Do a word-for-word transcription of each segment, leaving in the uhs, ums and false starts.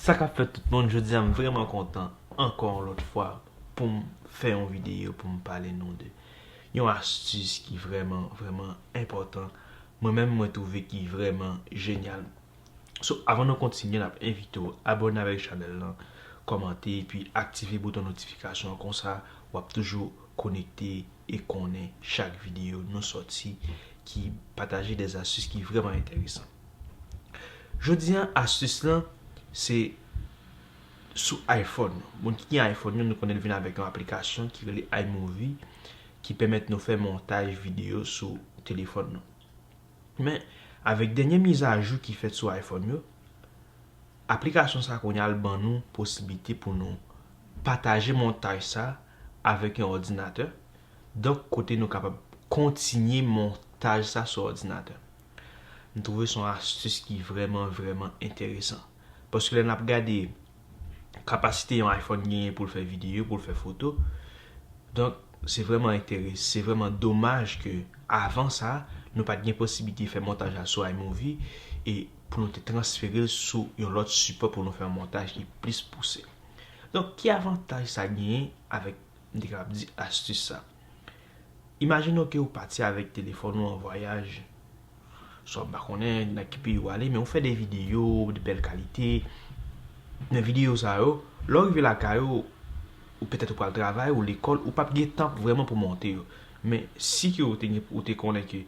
Sa k ap fèt tout moun, jodi a m vrèman kontan ankò yon lòt fwa pou m fè yon videyo pou m pale nou de yon astis ki vrèman, vrèman enpòtan. Mwen menm, mwen twouve ki vrèman jenyal. So, avan nou kontinye, n ap envite w abòne avèk chanèl lan, kòmante, epi aktive bouton notifikasyon an, konsa w ap toujou konekte e konnen chak videyo nou sòti ki pataje de astis ki vrèman enteresan. Jodi a, astis lan, se sou iPhone. Moun ki gen iPhone yo, nou konnen l vin avèk yon aplikasyon ki rele iMovie, ki pèmèt nou fè montaj videyo sou telefòn nou. Men, avèk dènye mizajou ki fèt sou iPhone yo, aplikasyon sa kounye a l ban nou posiblite pou nou pataje montaj sa avèk yon òdinatè. Donk, kote nou kapab kontinye montaj sa sou òdinatè. M twouve se yon astis ki vrèman, vrèman enteresan. Paske lè n ap gade kapasite yon iPhone genyen pou l fè videyo, pou l fè foto, donk, se vrèman enteresan, se vrèman domaj ke avan sa, nou pa t gen posiblite fè montaj la sou iMovie e pou nou te transfere l sou yon lòt sipò pou nou fè yon montaj ki plis pouse. Donk, ki avantaj sa genyen avèk, m te kapab di, astis sa? Imajine w ke w pati avèk telefòn ou an vwayaj, swa m pa konnen nan ki peyi w ale, men w fè de videyo de bèl kalite. Men videyo sa yo, lè w rive lakay ou, ou petèt ou pral travay, ou lekòl, ou p ap gen tan vrèman pou monte yo. Men si ke ou te gen, ou te konnen ke,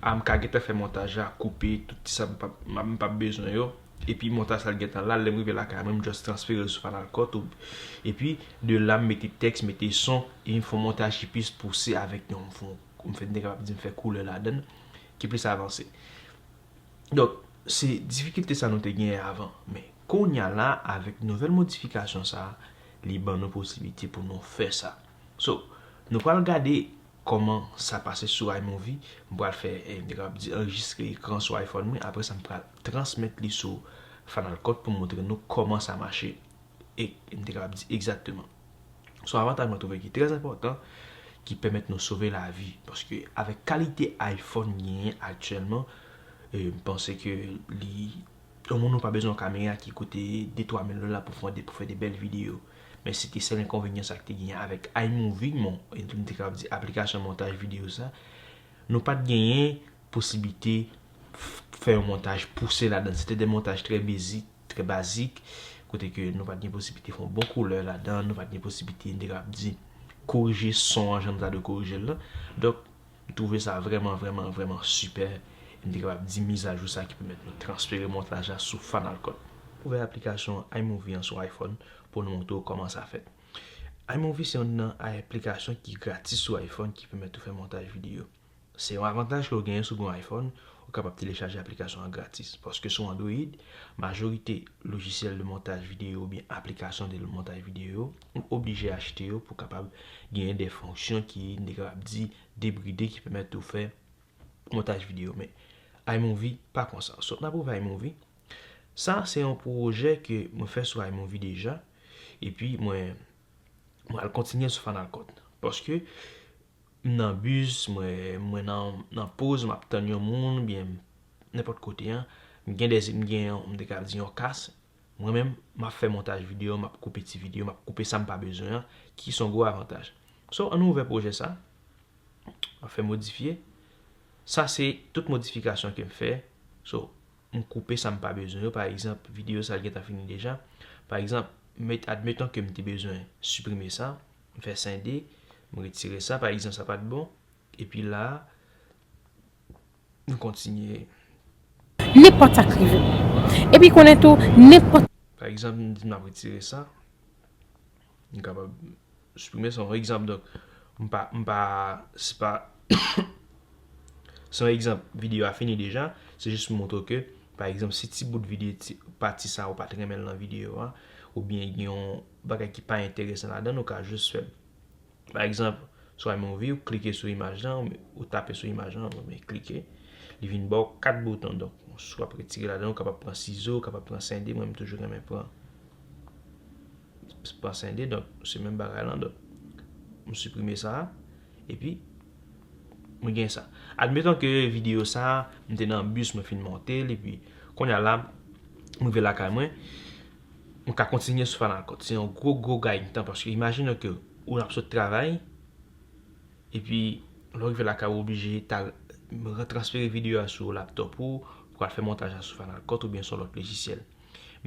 a, m ka gentan fè montaj la, koupe tout sa m p ap, m p ap bezwen yo, epi montaj sa l gentan la, lè m rive lakay mwen, m just transfere l sou Final Cut, ou, epi de la m mete tèks, mete son, e m fè yon montaj ki plis pouse avèk yon, m fè, m fè, m te kapab di m fè koulè ladan l, ki plis avanse. Donk, se difikilte sa nou te genyen avan. Men, kounye a la, avèk nouvèl modifikasyon sa, li ban nou posiblite pou nou fè sa. So, nou pral gade kòman sa pase sou iMovie. M pral fè, eh, m te kapab di, anrejistre ekran sou iPhone mwen. Apre sa, m pral transmèt li sou Final Cut pou montre nou kòman sa mache. E m te kapab di egzakteman. Se yon avantaj mwen twouve ki trè enpòtan, ki pèmèt nou sove lavi. Paske avèk kalite iPhone genyen aktyèlman, eh, m panse ke li, yon moun ou pa bezwen yon kamera ki koute de twa mil dola pou fè de, pou fè de bèl videyo. Men se te sèl enkonvenyan sa ki te genyen avèk iMovie, bon, e m te kapab di aplikasyon montaj videyo sa. Nou pa t genyen posiblite f-, fè yon montaj pouse ladan. Se te de montaj trè bezi-, trè bazik, kote ke nou pa t gen posiblite fè yon bon koulè ladan, nou pa t gen posiblite, m te kapab di, korije son an jan nou ta dwe korije l lan. Donk, m twouve sa vrèman, vrèman, vrèman sipè. M te kapab di mizajou sa ki pèmèt nou transfere montaj la sou Final Cut. Ouvè aplikasyon iMovie an sou iPhone pou nou montre w kòman sa fèt. iMovie se youn nan aplikasyon ki gratis sou iPhone ki pèmèt ou fè montaj videyo. Se yon avantaj ke w genyen si w gen yon iPhone, ou kapab telechaje aplikasyon an gratis. Paske sou Android, majorite lojisyèl de montaj videyo oubyen aplikasyon de montaj videyo, ou oblije achte yo pou kapab genyen de fonksyon ki, n te kapab di, debride, ki pèmèt ou fè montaj videyo. Men, iMovie pa konsa. So, n ap ouvè iMovie. Sa, se yon pwojè ke mwen fè sou iMovie deja. Epi, mwen, mwen al kontinye sou Final Cut. Paske, m nan bis, mwen, mwen nan, nan poz, m ap tann yon moun, oubyen nenpòt kote an, m gen de, m gen yon, m te ka di yon kas, mwen menm, m ap fè montaj videyo, m ap koupe ti videyo, m ap koupe sa m pa bezwen an, ki se yon gwo avantaj. So, ann nou ouvè pwojè sa, m ap fè modifye. Sa se tout modifikasyon ke m fè. So, m koupe sa m pa bezwen yo. Pa egzanp, videyo sa l gentan fini deja. Pa egzanp, met, admeton ke m te bezwen siprime sa, m fè sende, m retire sa, pa egzanp, sa pa t bon. Epi la, m kontinye. Nenpòt sa k rive. Epi konnen tou, nenpòt. Pa egzanp, m di m ap retire sa. M kapab siprime sa, yon egzanp. Donk, m pa, m pa, se pa, se yon egzanp. Videyo a fini deja. Se jis pou montre w ke, pa egzanp, si ti bout videyo, ti, pati sa ou pa t renmen l nan videyo a, oubyen gen yon bagay ki pa enteresan ladan l, ou ka jis fè l. Pa egzanp, sou iMovie, ou klike sou imaj lan, ou tape sou imaj lan, oubyen klike. Li vin ba w kat bouton. Donk, si w ap retire ladan, ou kapab pran sizo, ou kapab pran sende. Mwen, m toujou renmen pran, pran sende. Donk, se menm bagay lan. Donk, m siprime sa a. Epi, mwen gen sa. Admeton ke videyo sa a, m te nan bis, mwen fin monte l, epi kounye a la, m rive lakay mwen. m ka kontinye sou Final Cut. Se yon gwo, gwo gain tan, paske imajine ke ou ap sot travay, epi lè w rive lakay ou oblije t al transfere videyo a sou laptop ou pou al fè montaj la sou Final Cut oubyen sou lòt lojisyèl.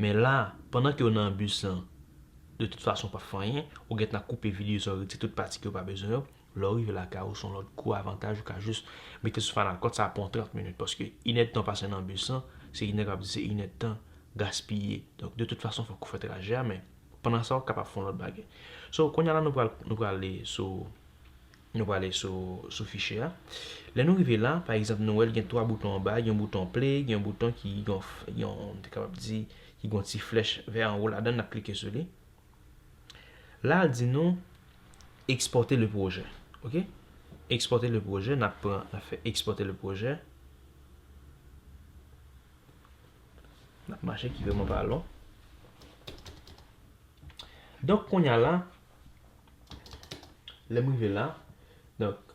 Men la, pandan ke w nan bis lan, de tout fason w p ap fè anyen, ou gentan koupe videyo sa, w retire tout pati ke w pa bezwen yo. Lè w rive lakay ou, se yon lòt gwo avantaj, ou ka jis mete sou Final Cut, sa pran trant minit, paske inèdtan w pase nan bis lan, se inè k ap di se inèdtan gaspiye. Donk, de tout fason, fòk ou fè trajè a, men pandan sa, w kapab fè yon lòt bagay. So, kounye a la, nou pral, nou pral ale sou, nou pral ale sou, sou fichye a. Lè nou rive la, pa egzanp, nou wè l gen twa bouton anba, gen yon bouton play, gen yon bouton ki, gen yon, gen yon, m te kapab di, ki gen yon ti flèch vè anwo ladan l, n ap klike sou li. La, l di nou, exporter le projet. Ok? Exporter le projet, n ap pran, n ap fè exporter le projet. N ap mache ki vrèman pa lon. Donk, kounye a la, lè m rive la, donk,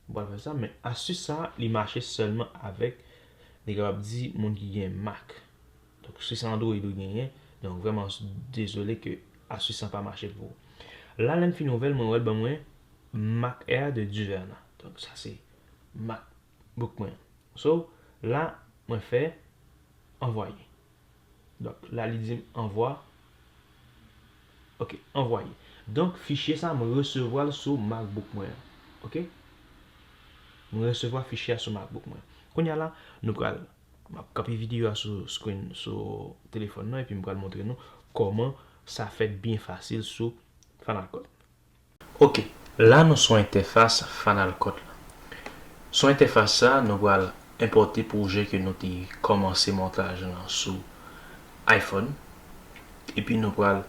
m pral fè sa, men astis sa, li mache sèlman avèk, li kapab di, moun ki gen Mac. Donk, si se Android ou genyen, donk, vrèman, dezole ke astis sa pa mache pou ou. La, lè m fin ouvè l, mwen wè l ban mwen Mac Air de Duverna. Donk, sa se MacBook mwen. So, la, mwen fè anvwaye. Donk, la, li di m anvwa. Ok, anvwaye. Donk, fichye sa, mwen resevwa l sou MacBook mwen an. Ok? Mwen resevwa fichye a sou MacBook mwen. Kounye a la, nou pral, m ap kanpe videyo a sou screen, sou telefòn nan, epi m pral montre nou kòman sa fèt byen fasil sou Final Cut. Ok, la nou sou entèfas Final Cut la. Sou entèfas sa, nou pral enpòte pwojè ke nou te kòmanse montaj lan sou iPhone, epi nou pral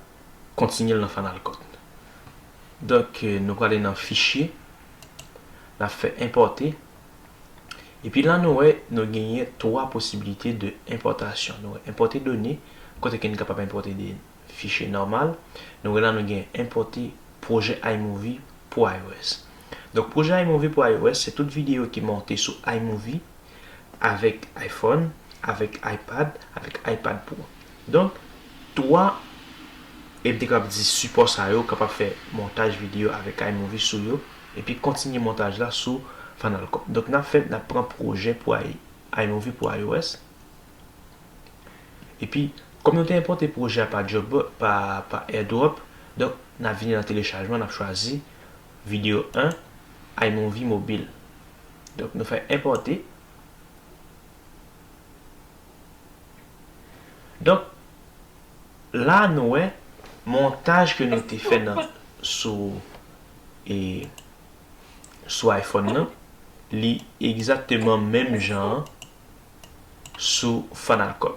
kontinye l nan Final Cut. Donk, eh, nou prale nan fichye, n ap fè enpòte, epi la nou wè nou genyen twa posibilite de enpòtasyon. Nou wè enpòte done, kote ke n kapab enpòte de fichye nòmal. Nou wè la nou gen enpòte pwojè iMovie pou iOS. Donk, pwojè iMovie pou iOS, se tout videyo ki monte sou iMovie avèk iPhone, avèk iPad, avèk iPad Pro. Donk, twa, e m te kapab di sipò sa yo kapab fè montaj videyo avèk iMovie sou yo, epi kontinye montaj la sou Final Cut. Donk, n ap fè, n ap pran pwojè pou i-, iMovie pou iOS. Epi, kòm nou te enpòte pwojè a pa Dropbox, pa, pa AirDrop, donk, n ap vini nan telechajman, n ap chwazi videyo en, iMovie Mobile. Donk, nou fè enpòte. Donk, la nou wè montaj ke nou te fè nan, sou, e, sou iPhone nan, li egzakteman menm jan an sou Final Cut.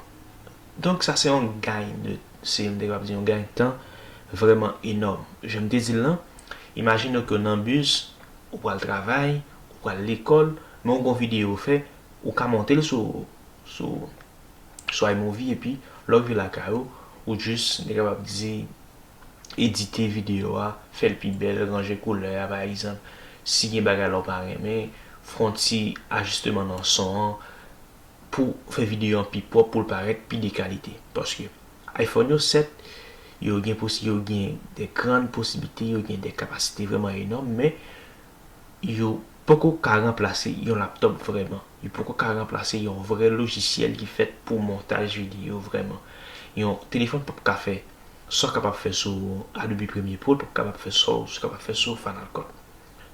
Donk, sa se yon gain de, se, m te kapab di yon gain tan vrèman enòm. Jan m te di l lan, imajine ke w nan bis, ou pral travay, ou pral lekòl, men w gon videyo w fè, ou ka monte l sou, sou, sou iMovie, epi lè w rive lakay ou, ou jis, m te kapab di, edite videyo a, fè l pi bèl, ranje koulè a, pa egzanp, si gen bagay la w pa renmen, fè yon ti ajisteman nan son an, pou fè videyo an pi pwòp, pou l parèt pi de kalite. Paske iPhone yo, sèt, yo gen posi-, yo gen de grann posiblite, yo gen de kapasite vrèman enòm, men yo poko ka ranplase yon laptop vrèman. Yo poko ka ranplase yon vrè lojisyèl ki fèt pou montaj videyo vrèman. Yon telefòn p ap ka fè sa w kapab fè sou Adobe Premiere Pro, l p ap kapab fè sa w kapab fè sou Final Cut.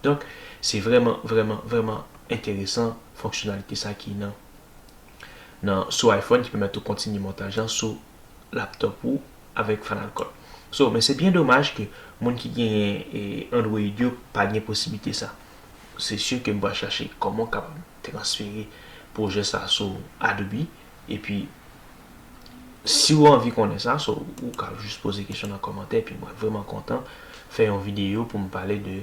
Donk, se vrèman, vrèman, vrèman enteresan fonksyonalite sa ki nan, nan, sou iPhone ki pèmèt ou kontinye montaj lan sou laptop ou avèk Final Cut. So, men se byen domaj ke moun ki genyen, e, Android yo pa gen posiblite sa. Se si ke m pral chache kòman w kapab transfere pwojè sa sou Adobe. Epi, si w anvi konnen sa, so, ou ka jis poze kesyon nan kòmantè, epi mwen vrèman kontan fè yon videyo pou m pale de,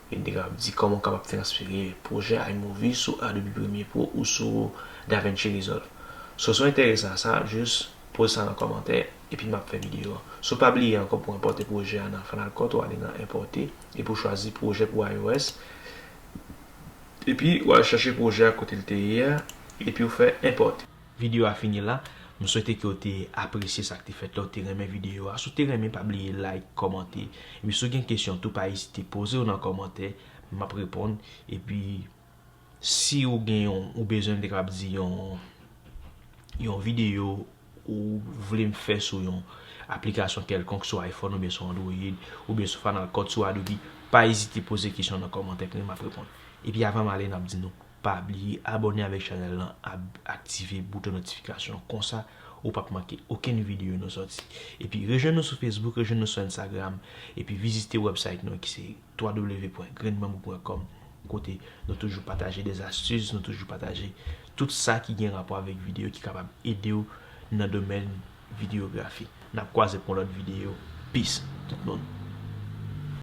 e, de, di kòman w kapab transfere pwojè iMovie sou Adobe Premiere Pro ou sou DaVinci Resolve. So, si w enterese a sa, jis poze sa nan kòmantè, epi m ap fè videyo an. So, pa bliye ankò pou enpòte pwojè a nan Final Cut, ou ale nan enpòte, epi w chwazi pwojè pou iOS. Epi, w al chache pwojè a kote l te ye a, epi w fè enpòte. Videyo a fini la. M swete ke w te apresye sa k te fèt la, w te renmen videyo a. Si w te renmen, pa bliye like, kòmante. Epi si w gen kesyon tou, pa ezite poze yo nan kòmantè, m ap reponn. Epi si w gen yon, ou bezwen, m te kapab di yon, yon videyo ou vle m fè sou yon aplikasyon kèlkonk sou iPhone oubyen sou Android, oubyen sou Final Cut, sou Adobe, pa ezite poze kesyon nan kòmantè, m ap reponn. Epi avan m ale, n ap di nou, pa bliye abòne avèk chanèl lan, ab- aktive bouton notifikasyon, konsa ou p ap manke okenn videyo nou sòti. Epi rejwenn nou sou Facebook, rejwenn nou sou Instagram, epi vizite website nou ki se w w w pwen grenbambou pwen kòm, kote nou toujou pataje des astuces, nou toujou pataje tout sa ki gen rapò avèk videyo ki kapab ede w nan domèn videyografi. N ap kwaze pou yon lòt videyo. Peace, tout moun.